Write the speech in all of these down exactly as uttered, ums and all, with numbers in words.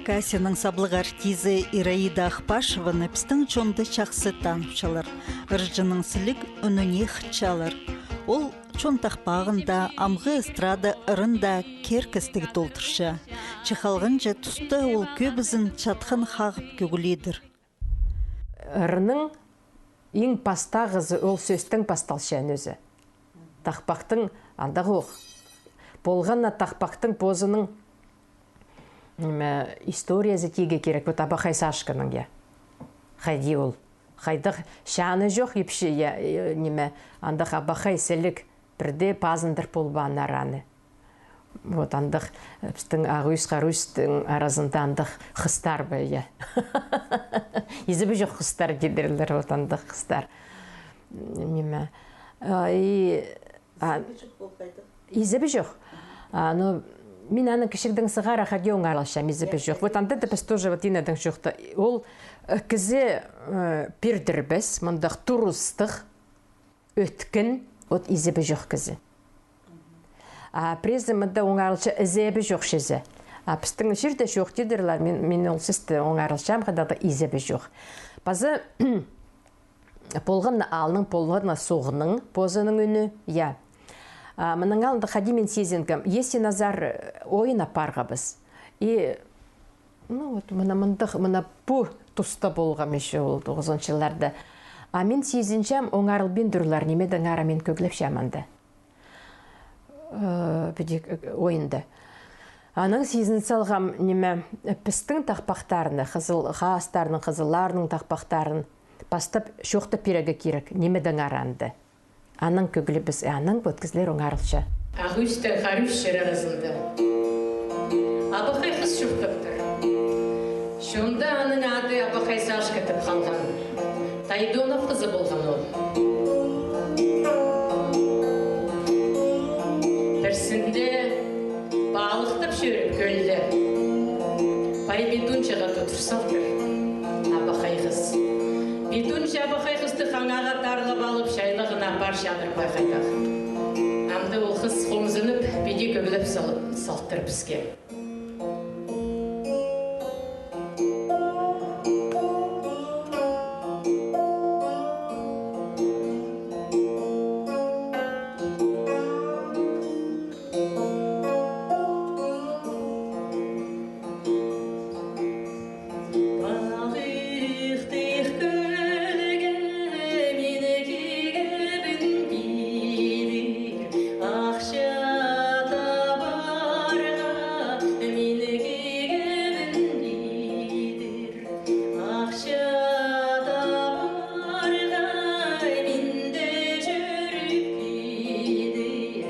Хакасияның саблығ артизі Ираида Ахпашеваны пістің чонда чахсы таныбысчалар. Ырҷының сіліг ӱніне хынчалар. Ол чон тахпағында, амғы эстрада ырында кирек кізіні толдырча. Че халғанҷы туста ол кӧбізін чатхан хағып кӧгледір. Ырның иң пастағызы ол сӧстең пасталча ӧзі. Тахпахтың андағох. Полған на тахпахтың позының, ниме, историязы тигі кирек, вот Абахай Сашканың, я. Хайди ол. Хайдағ чаны чох ипчі, я, э, ниме, андағ абахай сіліг пірдее пазындыр полбааннар аны. Вот андағ, э, пістің Ағ Ӱӱс, Хара Ӱӱстің аразында андағ хыстар ба, я. Изебі чох хыстар тидірлер, вот андағ хыстар. М, ниме. А, и, а, изебі чох ол хайдағ? Изебі чох. А, ну, мин аны кічігдең сығара хайди оңарылчам, изебі чох. Вот анда да піс тоже вот инедең чоохта. Ол, э, кізі, э, пирдірбес, мындағ турыстығ, ӧткін, вот изебі чох кізі. А пірезі мында оңарылча изебі чох чізе. А пістің чирде чох тидірлер, мин, мин ол сісті оңарылчам, хайдағ-да изебі чох. Паза полған на аалның, полған на суғның позының ӱні, я. А мының алнында хайди мин сизінгем, Есин Назар, э, ойын апарғабыс. И Ну, вот, мына мындағ, мына пу туста полғам ещё ол тоғызынҷы чылларда. А мин сизінчем, оңарылбин турлар, ниме дее оңара, мин кӧглепчем анда. Э, піди, э, ойында. Анаң сизін салғам, ниме, э, пістің тахпахтарны, хызыл, хаастарның, хызылларның тахпахтарын пастап чоохтап пирерге кирек, ниме дее оңара анда. Анаң кӧглебіс, анаң вот кізілер оңарылча. Ағ Ӱӱстең Хара Ӱӱс чир аразында абахай хыс чуртаптыр. Чонда аның ады Абахай Сашка тіп халған. Тайдонов хызы полған ол. Пірсінде палыхтап чӧріп кӧлде пай Петунчаға тудыр салтыр абахай хыс. Петунча абахай хысты хаңаа тарлап алып, чайлағына апарчадыр пай хайдағ. Амды ол хыс хомзынып, піди кӧглеп сал-, салтыр піске. Ахча табарға мин дее чӧріп кидір,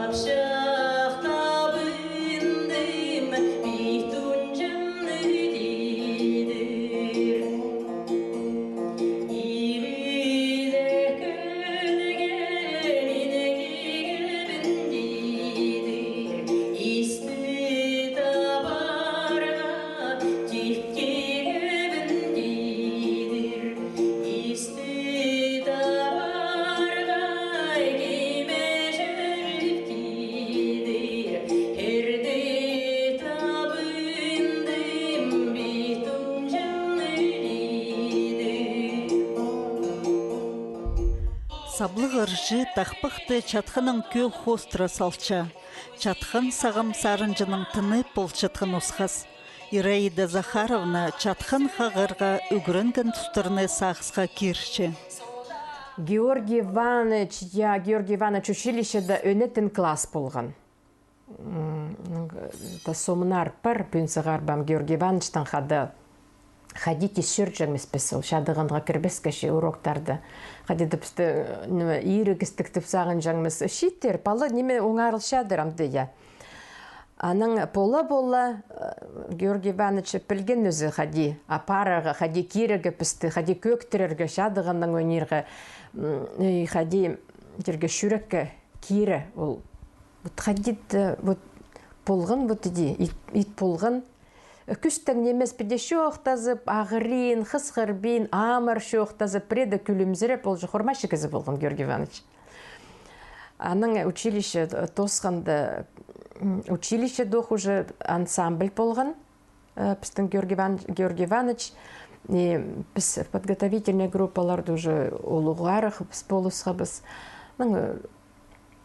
апчах табындым, Петунчаны тидір. Иліде кӧлге мин кигебін тидір, исті табарға тик кигебін тидір. Исті табарға киме чӧріп кидір, херде табындым, Петунчаны тидір. Саблығ ырҷы тахпахты чатханнаң кӧӧл хоостыра салча. Чатхан сағам сарынҷының тынып полчатхан осхас. Ираида Захаровна чатхан хағарға ӱгренген тустарны сағысха кирче. Георгий Иванович, я, Георгий Иванович училищеда ӧнетін класс полған. М, та сомнар пар, пӱӱн сығарбаам Георгий Ивановичтең хада. Хайди тис чӧрҷеңміс піс ол чадығанға кірбеске чи уроктарда. Хайди тіп пісті, ниме, ирігістік тіп сағынҷаңмыс. Читер, пала, ниме, оңарылчадыр амды, я. Анаң пола-пола, э, Георгий Иванович пілген ӧзі хайди апарарға, хайди кирерге пісті, хайди кӧктірерге, чадығаннаң ойнирға, м, и хайди тирге чӱрекке кире ол. Вот хайди, э, вот полған, вот иди, ит, ит полған. Кӱстең нимес піди чоохтазып, ағырин, хысхырбин, амыр чоохтазып, пірееде кӱлімзіреп, ол же хормачы кізі полған, Георгий Иванович. Анаң училище, э, тоосханда, м, училищеде ох уже ансамбль полған. Э, пістің Георгий Иван-, Георгий Иванович, и піс подготовительный группаларда уже улуғларах піс полысхабыс. Анаң, э,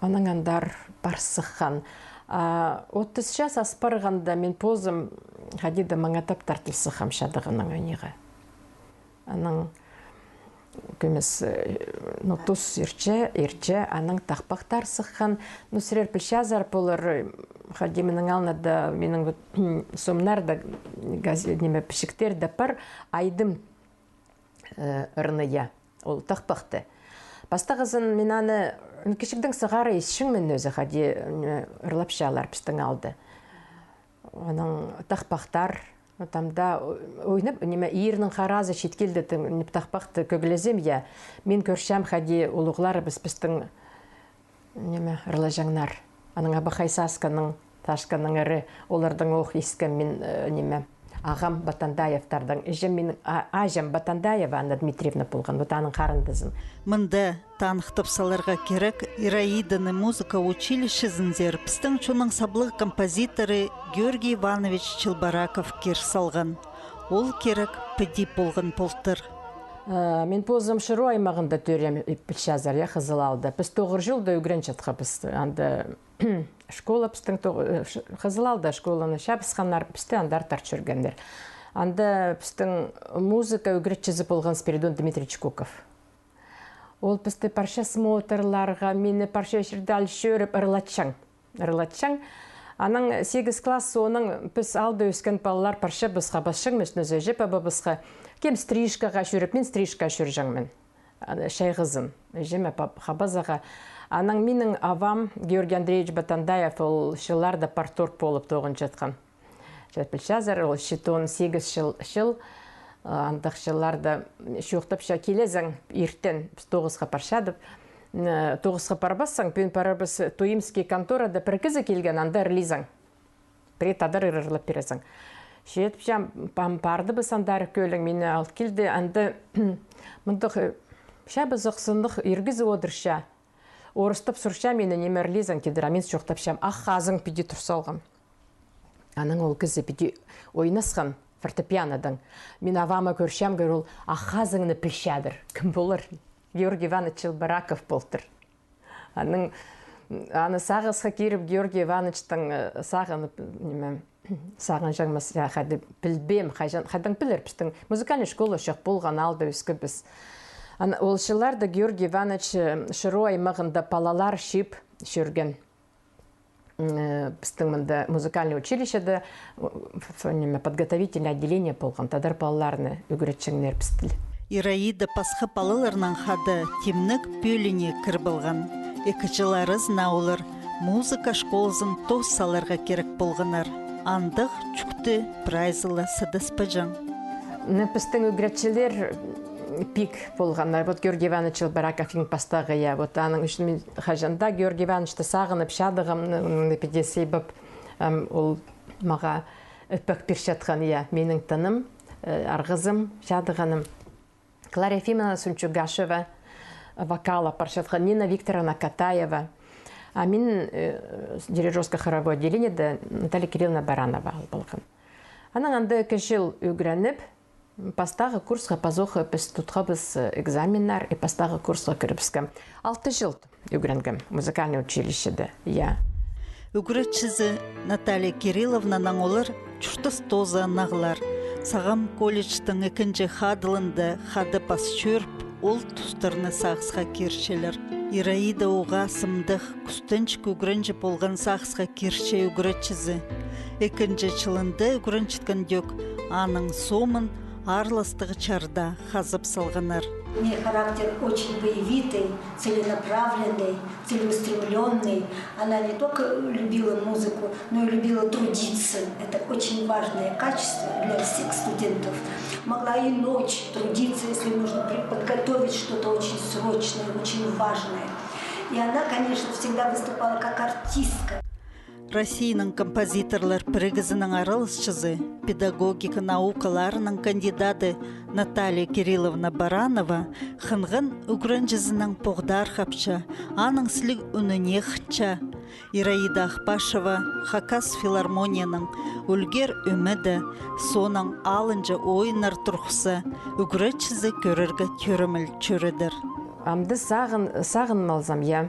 анаң андар пар сыххан. А отыс час ас парғанда мин позым хайди даа маңатап тартыл сыххам чадығының ойниға. Анаң кӧмес, э, ну, тус иртче, иртче, анаң тахпахтар сыххан. Ну, сірер пілчезер полар, э, хайди минің алнымда, минің вот, сомнарда, газе-, ниме, пічіктерде пар, «Айдым», э, ырны, я, ол тахпахты. Пастағызын мин аны, ну, кічігдең сығара исчеңмін ӧзі, хайди, э, ырлапчалар пістің аалда. Анаң тахпахтар, ну, там даа, о-, ойнап, ниме, иирнің харазы читкелде, тың, ниме, тахпахты кӧглезем, я, мин кӧрчем, хайди улуғларыбыс пістің, ниме, ырлаҷаңнар. Анаң «Абахай Сашканың», Сашканың ыры, оларның ох искем мин, э, ниме, ағам Батандаевтарның, іҷем минің, а-, аҷам Батандаева Анна Дмитриевна полған, вот аның харындазын. Мында таныхтап саларға кирек, Ираиданы музыка училищезінзер пістің чонның саблығ композиторы Георгий Иванович Челбораков кир салған. Ол кирек піди полған полтыр. Э, мин позым Шыру аймағында тӧреем, э, пілчезер, я, Хызыл аалда. Піс тоғыр чылда ӱгренчеткебіс. Анда школа пістің тоғ-, э, ш-, Хызыл аалда школаны чабысханнар, пісті андар тартча ӱгренгеннер. Анда пістің музыка ӱгретчізі полған Спиридон Дмитриевич Куков. Ол пісті парча смотрларға, мині парча чирде ал чӧріп, ырлатчаң. Ырлатчаң. Анаң сигіс класс соонаң піс аалда ӧскен палалар парчабыс хабасчаңмыс, ну, іҷе-пабабысха. Кем стрижкаға чӧріп, мин стрижкаға чӧрҷеңмін. Ана, чайғызын. Іҷеме пап-, хабазарға. Анаң минің авам Георгий Андреевич Батандаев, ол чылларда парторг полып тоғынчатхан. Че пілчезер, ол читон сигіс чыл, чыл, а, андағ чылларда чоохтапча: килезің иртен, піс тоғысха парчадып. М, тоғысха парбассаң, пӱӱн парарбыс Туйымский конторада, пір кізі килген, анда ырлизың. Пірее тадар ыры ырлап пирезің. Че тіпчем, пам, пардыбыс андар кӧлең, мині алып килді, анда мындағ, э, чабызых, сыннығ ир кізі одырча. Орыстап сурча мині: ниме ырлизың, тидір, а мин чоохтапчам, «Ах хазың» піди тур салғам. Анаң ол кізі піди ойнасхан фортепианодың. Мин авама кӧрчем, кӧр, ол «Ах хазыңны» пілчедір. Кем полар? Георгий Иванович Челбораков полтыр. Анаң, аны сағысха киріп, Георгий Ивановичтің, э, сағынып, ниме, сағынҷаңмыс, я, хайди, пілбеем, хайҷан-, хайдаң пілер, пістің музыкальный школа чох полған, аалда ӧскебіс. Ан-, ол чылларда Георгий Иванович, э, Шыру аймағында палалар чыып чӧрген. М, э, пістің мында музыкальный училищеде, э, ф-, ф-, ниме, подготовительное отделение полған, тадар палаларны ӱгретчеңнер пістіл. Ираида пасха палаларнаң хада тимнег пӧлиине кіріп алған. Ікі чыл аразына олар музыка школазын тоос саларға кирек полғаннар. Андағ чӱкті прайзы ла садаспаҷаң. Ну, пістің ӱгретчілер пик полғаннар. Вот Георгий Иванович Челбораков иң пастағы, я. Вот аның ӱчӱн мин хаҷан даа Георгий Ивановичті сағынып чадығам, ну, ну, піди сыйбап, ам, ол мағаа ӧпек пирчеткен, я, минің тыным, э, арғызым, чадығаным. Клара Ефимовна Сунчугашева вокал апарчатхан, Нина Викторовна Катаева. А мин, э, дирижерско-хоровой отделениеде Наталья Кирилловна Баранова ал полған. Анаң анда ікі чыл ӱгреніп, пастағы курсха пазох піс тутхабыс, э, экзаменнер, и пастағы курсха кірібіскем. Алты чыл ӱгренгем музыкальный училищеде, я. Ӱгретчізі Наталья Кирилловнанаң олар чуртас тооза анағлар. Сағам колледжтің ікінҷі хадылында хада пас чӧріп, ол тустарны сағысха кирчелер. Ираида уғаа сымдығ, кӱстенҷік ӱгренҷі полған сағысха кирче ӱгретчізі. Ікінҷі чылында ӱгренчеткенде ӧк аның сомын аарластығ чарда хазып салғаннар. У неё характер очень боевитый, целенаправленный, целеустремлённый. Она не только любила музыку, но и любила трудиться. Это очень важное качество для всех студентов. Могла и ночь трудиться, если нужно при-, подготовить что-то очень срочное, очень важное. И она, конечно, всегда выступала как артистка. Россияның композиторлар пірігізінің араласчызы, педагогика наукаларының кандидаты Наталья Кирилловна Баранова хынған ӱгренҷізінең поғдархапча, аның сіліг ӱніне хынча, Ираида Ахпашева Хакас филармонияның ӱлгер ӧмеде, соонаң алынҷа ойыннар турғысчызы, ӱгретчізі кӧрерге тӧреміл чӧредір. Амды сағын, сағынып алзам, я.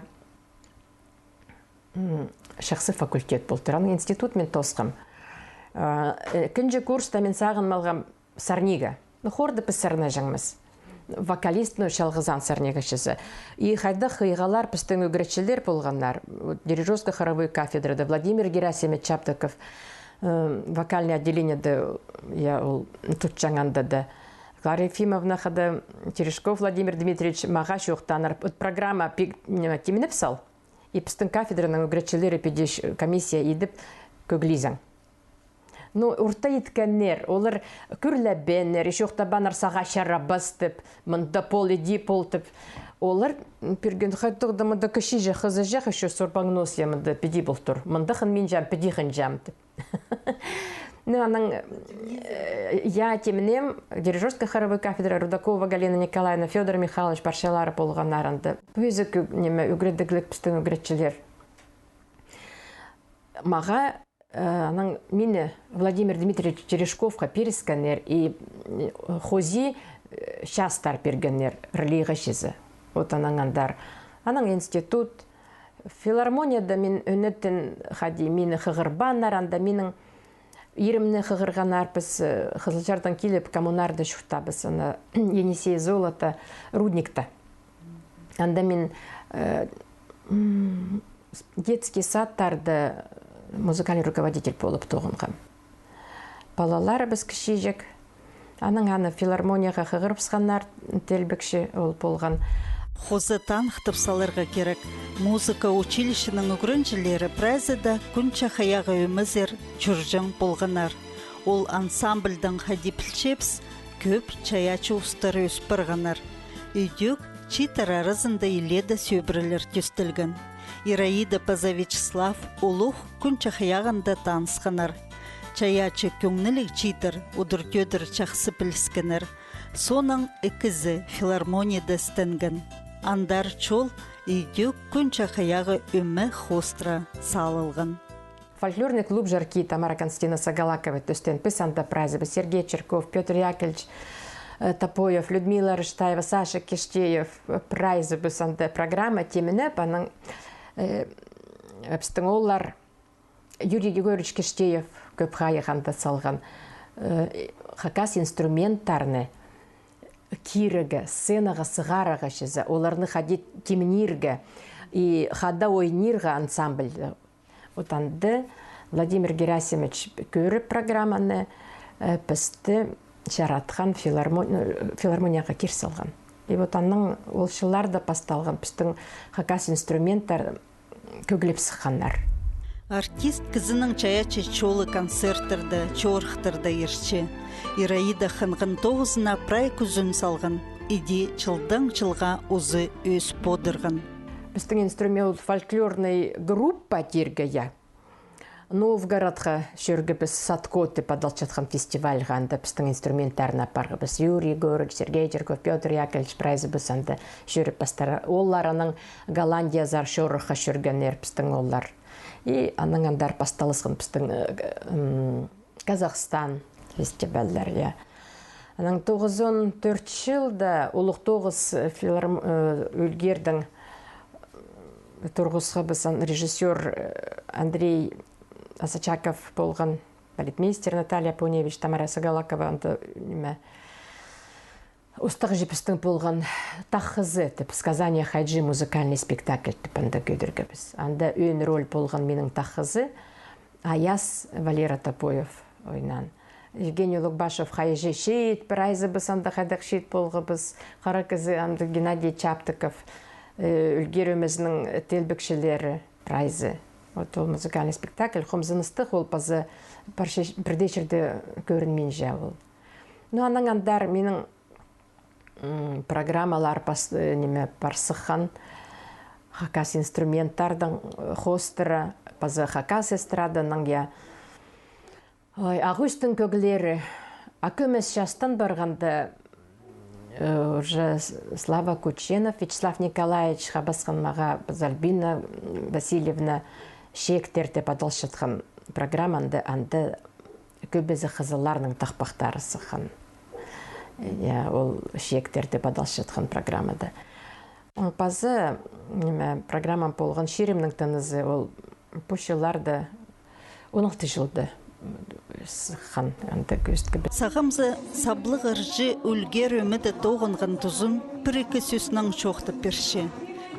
М, чахсы факультет полтыр. Анаң институт мин тоосхам. А, э, ікінҷі курста мин сағынып алғам сарниға. Ну, хорда піс сарнаҷаңмыс. Вокалист, ну, чалғызаан сарниғ кізі. И хайдағ хыйғалар пістің ӱгретчілер полғаннар. Вот, дирижерско-хоровой кафедрада Владимир Герасимович Чаптыков, э, вокальный отделениеде, я, ол тутчаң анда даа. Клара Ефимовна хада, Терешков Владимир Дмитриевич, мағаа чоохтааннар. Вот программа пи-, ниме, тимнеп сал. И пістің кафедраның ӱгретчілері піди ч-, комиссия идіп кӧглизең. Ну, орта иткеннер, олар кӱрлебееннер, ещё чоохтабааннар сағаа чарабас тіп, мында пол, иди пол тіп. Олар, м, пирген хатығда мында кічіҷек хызыҷах, ещё сорбаңнос, я, мында піди пол тур. Мында хынминчам, піди хынчам тіп. Ну, анаң, э, я, тимнеем, дирижерско-хоровой кафедра, Рудакова Галина Николаевна, Фёдор Михайлович, парчалары полғаннар анда. Пу ӧзік ниме, ӱгредіглік пістің ӱгретчілер. Мағаа, э, анаң мині Владимир Дмитриевич Терешковха пиріскеннер и, м, хозии, э, частар пиргеннер, рылиға чізе. Вот анаң андар. Анаң институт, филармонияда мин ӧнетін хайди, мині хығырбааннар, анда минің иримні хығырғаннар, піс, э, Хызылчардаң киліп, коммунарда чуртаабыс, ана, Енисей золота рудникта. Анда мин, э, м, детский садтарда музыкальный руководитель полып тоғынғам. Палаларыбыс кічіҷек. Анаң аны филармонияға хығырыбысханнар, теелбекчі ол полған. Хоза таныхтап саларға кирек, музыка училищенің ӱгренҷілері прайзы даа Кӱн чахайағы ӧмезер чӧрҷең полғаннар. Ол ансамбльдаң хайди пілчебіс, кӧп чайаачы устар ӧс парғаннар. Ідӧк чииттер аразында илееде сӧбірелер тӧстелген. Ираида паза Вячеслав улуғ Кӱн чахайағында танысханнар. Чайаачы кӧңніліг чииттер удур-тӧдір чахсы піліскеннер. Соонаң ікізі филармонияда істенген. Андар чол ідӧк Кӱн чахайағы ӧме хоостыра салылған. Фольклорный клуб «Чаркы» Тамара Константиновна Сагалакова тӧстеен. Піс анда прайзыбыс: Сергей Чирков, Пётр Яковлевич, э, Топоев, Людмила Рыштаева, Саша Киштеев, э, прайзыбыс анда. Программа тимнеп, анаң, э, пістің ооллар, Юрий Егорович Киштеев кӧп хайығ анда салған, э, хакас инструменттерні кирерге, сценаға сығарарға чізе, оларны хайди тимнирге и хада ойнирға ансамбльде. Вот анда Владимир Герасимович кӧріп программаны, э, пісті чаратхан, филармон-, ну, филармонияға кир салған. И вот анаң ол чылларда пасталған пістің хакас инструменттер кӧглеп сыхханнар. Артист кізінің чайаачы чолы концерттерде, чорыхтарда иртче. Ираида хынған тоғызына прай кӱзін салған, иди чылдаң чылға узы ӧс подырған. Пістің инструмент, ол фольклорный группа тирге, я. Новгородха чӧргебіс, Садко тіп адалчатхан фестивальға, анда пістің инструменттерні апарғабыс. Юрий Егорович, Сергей Чирков, Пётр Яковлевич прайзыбыс анда чӧріп пастыра. Олар анаң Голландиязар чорыхха чӧргеннер пістің олар. И анаң андар пасталысхан пістің, э, м, Казахстан фестивальлар, я. Анаң тоғызон тӧрт чылда Улуғ Тоғыс, э, филарм-, э, ӱлгердең, э, турғысхабыс, ан режиссёр, э, Андрей Асачаков полған, балетмейстер Наталья Пуневич, Тамара Сагалакова, анда, ниме, устағҷы пістің полған «Тахызы» тіп, «Сказание Хайджи» музыкальный спектакль тіп анда кӧдіргебіс. Анда ӧӧн роль полған минің тахызы, Аяс, Валера Топоев ойнаан. Евгений Лукбашев хайҷы, чиит, прайзыбыс анда хайдағ чиит полғабыс, хара кізі, анда Геннадий Чаптыков, э, ӱлгер ӧмезінің теелбекчілері, прайзы. Вот ол музыкальный спектакль хомзыныстығ, ол паза парча-, пірдее чирде кӧрінминче ол. Ну, анаң андар минің, м, программалар пас-, э, ниме, пар сыххан хакас инструменттернің, э, хоостыра, паза хакас эстраданың, я. Ой, «Ағ ӧстің кӧглері». Ак ӧмес частан парғанда, Э, уже С-, Слава Кученов, Вячеслав Николаевич хабасхан мағаа, Альбина Васильевна, «Чииктер» тіп адалчатхан программа, анда, анда кӧбізі хызылларның тахпахтары сыххан. Я, ол «Чииктер» тіп адалчатхан программада. Пазы, ниме, программа полған «Чирімнің тынызы», ол пу чылларда, он алты чылда сыххан, анда кӧзітке. Сағам за саблығ ырҷы ӱлгер ӧмеде тоғынған тузын пір-ікі сӧснең чоохтап пирче.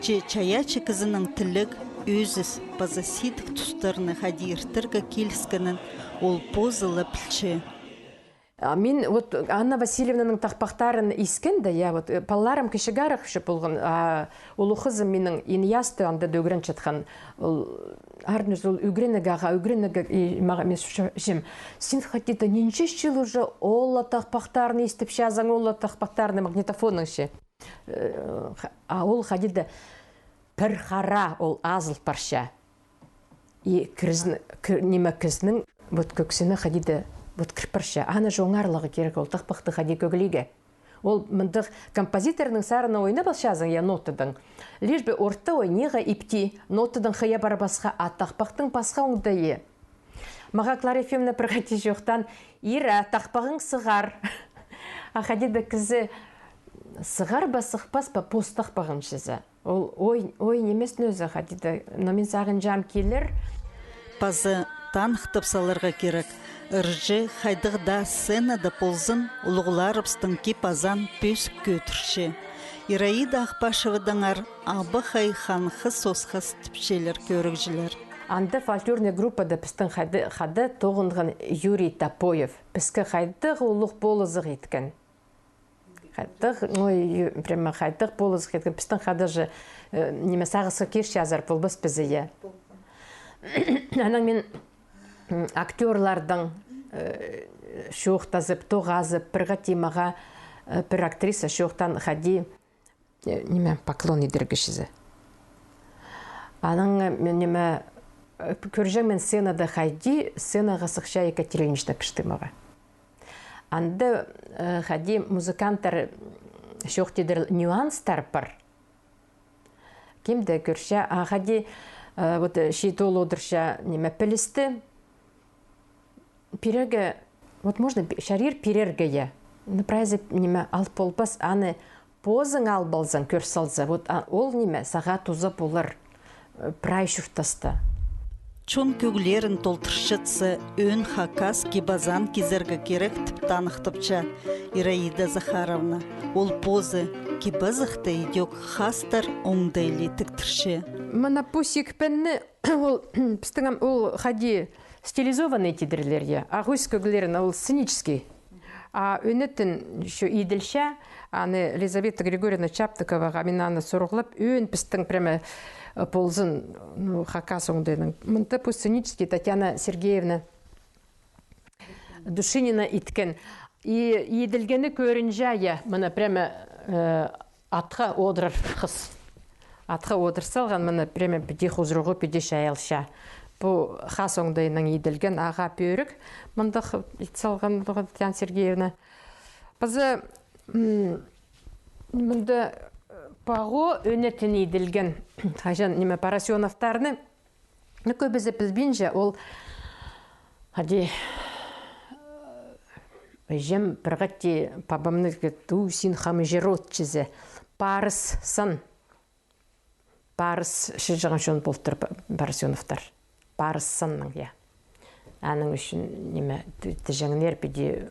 Че чайаачы кізінің тілег, ӧзіс паза сидік тустарны хайди иртерге киліскенін ол позы ла пілче. А мин вот Анна Васильевнаның тахпахтарын искенде, я, вот, э, палаларым кічіг арах чох полған, а улуғ хызым минің Инъяста анда даа ӱгренчеткен. Ол, арныз ол ӱгренерге, ағаа ӱгренерге, и мағаа мин сӱрчем: «Син, хайди даа, нинҷе чыл уже ол ла тахпахтарны истіпчезің, ол ла тахпахтарны магнитофоннаң ше». Э, ха-, а ол хайди даа пір хара ол азыл парча. И кірзін, кір-, ниме, кізінің вот кӧксіне хайди даа вот кір парча. Аны же оңарлығы кирек, ол тахпахты хайди кӧглирге. Ол мындағ композиторның сарынаң ойнап алчазың, я, нотадаң. Лишь бы орта ой ниме ипти, нотадаң хыйа парбасха, а тахпахтың пасха оңдайы. Мағаа Клара Ефимовна пір хати чоохтаан: «Ира, тахпағың сығар». А хайди даа кізі сығар ба, сыхпас па пос тахпағын чізе. Ол ой, ой нимес нооза, хайди даа, но мин сағынчам, килер. Пазы таныхтап саларға кирек: ырҷы хайдағ даа сценада ползын, улуғларыбыстың кип-азаан пӧзік кӧдірче. Ираида Ахпашевадаңар абахай ханхы сосхас тіпчелер кӧрігҷілер. Анда фольклорный группада пістің хада, хада тоғынған Юрий Топоев піске хайдағ улуғ полызығ иткен. Хайдағ, ну, и прямо хайдағ полызығ иткен. Пістің хада же, э, ниме, сағысха кирче азар полбас пізе, я. Анаң мин, м, актёрлардаң, э, чоохтазып, тоғазып, пір хати мағаа, э, пір актриса чоохтаан, хайди, э, ниме, поклон идерге чізе. Анаң, э, мин, ниме, э, кӧрҷең мин сценада, хайди сценаға сыхча Екатерина Ильинична Кыштымова. Анда, э, хайди музыканттар чоохтидыр, нюанстар пар. Кем дее кӧрче, а хайди, э, вот, э, чиит оол одырча, ниме, пілісті пирерге, вот можно пи-, чарир пирерге, я. Ну, прайзы, ниме, ал полбас, аны позың ал ползаң, кӧр салза, вот, а, ол, ниме, сағаа туза полар, э, прай чуртаста. Чон кӧглерін толдырчатса, ӧӧн хакас кип-азаан кизерге кирек, тіп таныхтапча Ираида Захаровна. Ол позы кип-азахты идӧк хастар оңдайлы тіктірче. Мына пу сикпенні, ол, пістің ам ол хайди стилизованный тидірлер, я. Ағас кӧглерін ол сценический. А ӧнетін ещё иділче, аны Лизавета Григорьевна Чаптыковаға мин аны сурығлап, ӧӧн пістің прямо, э, ползын, ну, хакас оңдайнаң. Мында пу сценический Татьяна Сергеевна Душинина иткен. И иділгені кӧрінче, я, мына прямо, э, атха одырар хыс. Атха одыр салған, мына, прямо піди хузуруғы піди чайалча. Пу хас оңдайнаң иділген ағаа пӧрік. Мындағ ит салған Татьяна Сергеевна. Паза, м, мында паго ӧнетін иділген. Хаҷан, ниме, Поросёновтарны. Ну, кӧбізі пілбинче, ол, хайди, іҷем пір хати пабамны ту син хамҷыр от чізе. Парыс сан. Парыс чыҷаң чон полтыр Поросёновтар. Парыс саннаң, я. Аның ӱчӱн, ниме, ті-, тіҷеңнер піди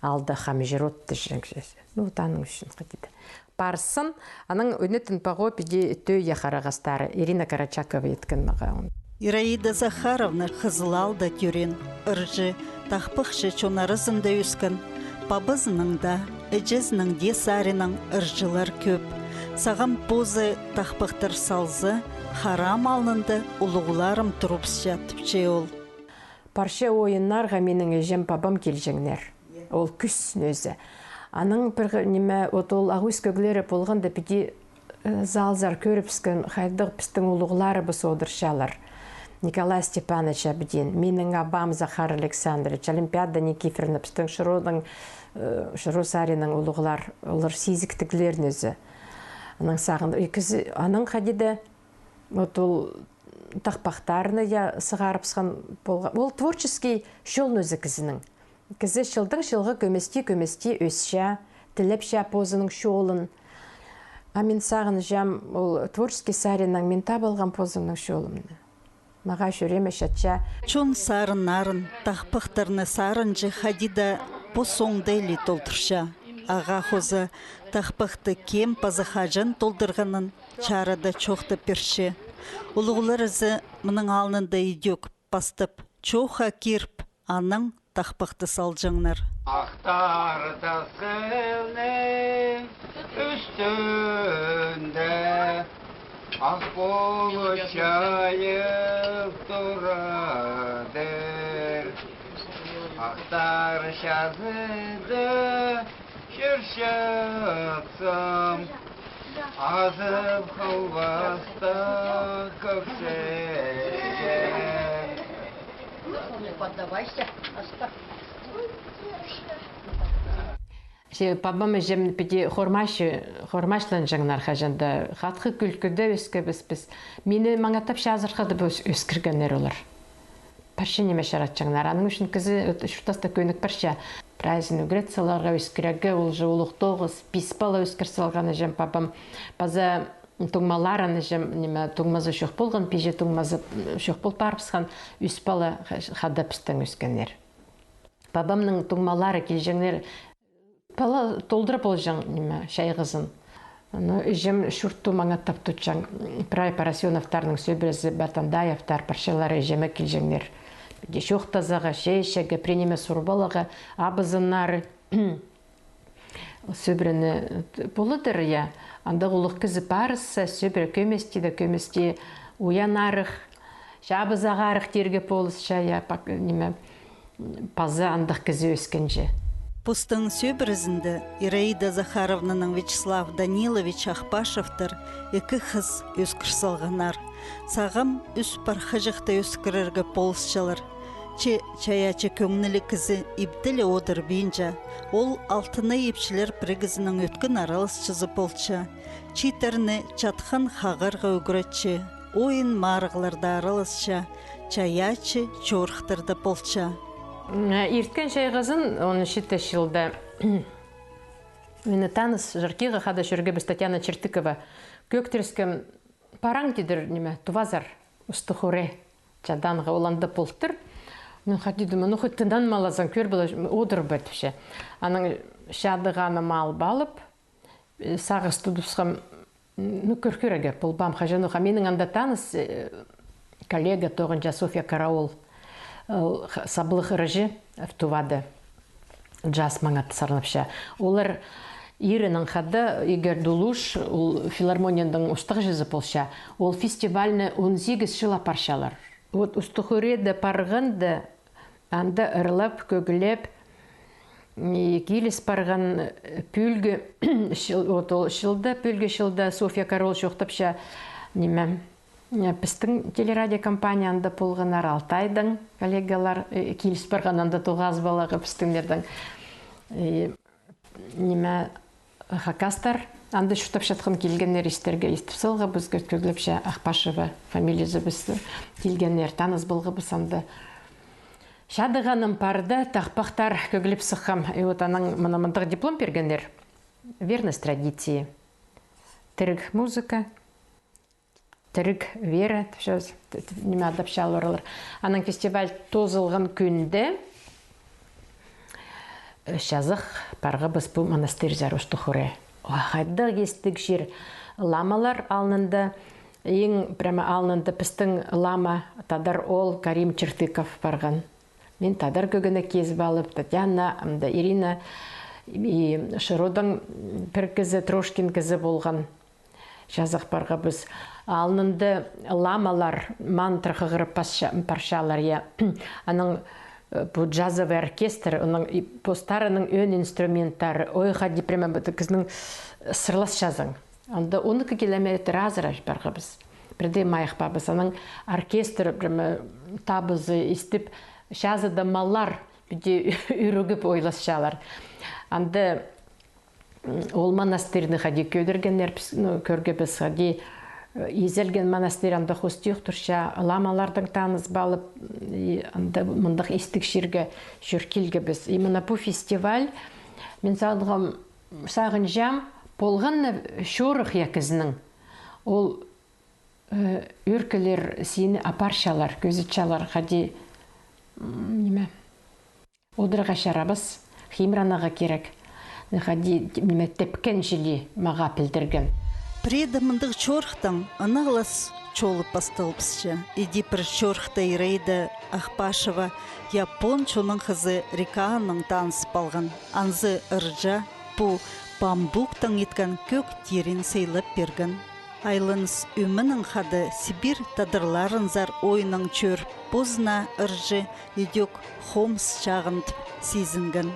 алда хамҷыр от тіҷең. Ну, вот аның ӱчӱн хайди даа. Парыс сан, анаң ӧнетін паго піди тӧӧй харағастары Ирина Карачакова иткен мағаа. Ираида Захаровна Хызыл аалда тӧреен, ырҷы, тахпахчы чон аразында ӧскен. Пабазынаң даа, іҷезінің дее саринаң ырҷылар кӧп. Сағам позы тахпахтар салза, харам алнында улуғларым турыбысча, тіпче ол. Парча ойыннарға минің іҷем-пабам килҷеңнер. Ол кӱс нӧзі. Анаң пір, ниме, от ол ағас кӧглері полғанда піди, э, залзар кӧрібіскен, хайдағ пістің улуғларыбыс одырчалар. Николай Степанович Абдин, минің абам Захар Александрович, Олимпиада Никифоровна, пістің Шыроның, э, Шыро саринаң улуғлар, олар сизіктіглер нооза. Анаң сағын, и кізі, анаң хайди даа, вот ол тахпахтарны я сығарыбысхан полған. Ол творческий чол нооза кізінің. Кізі чылдаң чылға кӧмести, кӧмести ӧсче, тілепче позының чолын. А мин сағынчам, ол творческий саринаң мин таап алғам позымның чолымны. Мағаа чӱрееме чатча. Чон сарыннарын, тахпахтарны сарынҷы хайди даа пос оңдайлы толдырча. Ағаа хоза тахпахты кем паза хаҷан толдырғанын чарыда чоохтап пирче. Улуғлар ізі мының алнында идӧк пастап, чооха киріп, анаң тахпахты салҷаңнар. Ах Тар тасхылның ӱстӱнде ах пулут чайып турадыр. Ах Тар чазыда чир чатсам, азып халбаста кӧксеге. Че пабам, іҷем піди хормач, хормачланҷаңнар хаҷан даа. Хатхы кӱлкӱде ӧскебіс піс. Мині маңатап чазырхадып ӧс-, ӧскіргеннер олар. Парча ниме чаратчаңнар. Аның ӱчӱн кізі, вот, чуртаста кӧнік парча. Прайзын ӱгрет саларға, ӧскірерге, ол же улуғ тоғыс, пис пала ӧскір салған іҷем, пабам. Паза туңмаларын, іҷем, ниме, туңмазы чох полған, пиҷе туңмазы, м, чох пол парыбысхан, ӱс пала ха-, хада пістең ӧскеннер. Пабамның туңмалары килҷеңнер, пала толдыра полҷаң, ниме, чайғызын. Ну, іҷем чуртты маңатап тутчаң. Прай Поросеновтарның сӧбірезі, Батандаевтар, парчалары іҷеме килҷеңнер. Піди чоохтазарға, чай ічерге, пір ниме сурып аларға, абызыннары. Сӧбірені поладыр, я. Андағ улуғ кізі парысса, сӧбіре кӧмести дее, кӧмести уянарых, чабызағарых тирге полысча, я, пак-, ниме, паза андағ кізі ӧскенҷе. Постың сӧбірезінде Ираида Захаровнаның Вячеслав Данилович Ахпашевтар ікі хыс ӧскір салғаннар. Сағам ӱс пар хаҷахты ӧскірерге полысчалар. Че чайаачы кӧңніліг кізі ибде ле одырбинча, ол алтынай ипчілер пірігізінің ӧткін араласчызы полча, чииттерні чатхан хағарға ӱгретче, ойын-марығларда араласча, чайаачы чорыхтарда полча. М, ирткен чайғызын он читі чылда мині таныс чыртыға хада чӧргебіс Татьяна Чертыкова. Кӧк тіреске параң тидір, ниме, тувазар, Усты Хуре. Чаданға ол анда полтыр. Мин хайди даа, ну, хоть тынанмалазаң, кӧр полар, одырба, тіпче. Анаң чадығаны мал алып, э, сағыс тудыбысхам, ну, кӧр кӧрерге, полбаам хаҷанох. А минің анда таныс, э, коллега тоғынҷа Софья Караул, ол х-, саблығ ырҷы в Тувада. Джаз маңат сарнапча. Олар ирінең хада Игорь Дулуш, ол филармонияның устағҷызы полча. Ол фестивальны он сигіс чыл апарчалар. Вот Усты Хуреде парғанда, анда ырлап, кӧглеп, и киліс парған, э, пӱӱлгі чыл, вот ол чылда, пӱӱлгі чылда Софья Караул чоохтапча, ниме, э, пістің телерадиокомпания анда полғаннар, Алтайдаң коллегалар, э, киліс парған анда тоғазып аларға пістіңнердең. И, ниме, хакастар анда чуртапчатхан килгеннер истерге, истіп салғабыс, кӧ-, кӧглепче Ахпашева фамилиязы піс килгеннер, таныс полғабыс анда. Чадығаным парды, тахпахтар кӧглеп сыххам. И вот анаң мына мындағ диплом пиргеннер. Верность традиции. Тіріг музыка. Тіріг вера, тіпче, т-, т-, ниме адапчалар олар. Анаң фестиваль тоозылған кӱнде, э, чазах парғабыс пу монастырьзар Усты Хуре. О, хайдағ истіг чир! Ламалар алнында, иң прямо алнында пістің лама, тадар оол Карим Чертыков парған. Мин тадар кӧгенек кизіп алып, Татьяна, амды Ирина, и Шыродаң пір кізі, Трошкин кізі полған. Чазах парғабыс. Алнында ламалар мантра хығырып пасча-, парчалар, я. Анаң, э, пу джазовый оркестр, анаң и постарының ӧӧн инструменттары, ой, хайди прямо пу кізінің сырласчазың. Анда он ікі километр азыра парғабыс. Пірдее майых парбас, аның оркестрі, прямо, табызы истіп, чазыда маллар піди ӱрігіп ойласчалар. Анда ол монастырьны хайди кӧдіргеннер, піс, ну, кӧргебіс, хайди, э, изелген монастырь, анда хости ох турча, ламалардаң таныс полып, и анда мындағ истіг чирге чӧр килгебіс. Именно пу фестиваль, мин сағынғам, сағынчам, полған на чорых я кізінің. Ол Э, ӧӧркілер сині апарчалар, кӧзітчелер, хайди, м, ниме, одырарға чарабас, химранарға кирек. Хайди, ниме, тепкен чіли мағаа пілдірген. Пірее дее мындағ чорыхтаң ынағлас чолы пасталыбысча. Іди пір чорыхта Ираида Ахпашева япон чонның хызы Рикаанаң таныс полған. Анзы ырҷа пу памбуктаң иткен кӧк тирін сыйлап пирген. Айланыс ӧменең хада Сибирь тадарларынзар ойнаң чӧр, позына ырҷы идӧк хомыс чағын тіп сизінген.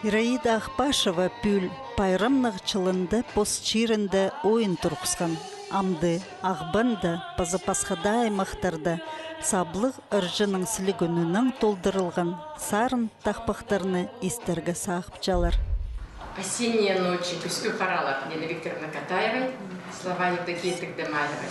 Ираида Ахпашева пӱӱл пайрамнығ чылында пос чирінде ойын турғысхан. Амды Ағбанда паза пасха даа аймахтарда саблығ ырҷының сілігінінең толдырылған сарын тахпахтарны истерге сағыпчалар. «Осенние ночи», «Кӱскӱ харалар», Нина Викторовна Катаевай, слова Евдокии Тыгдамаевай.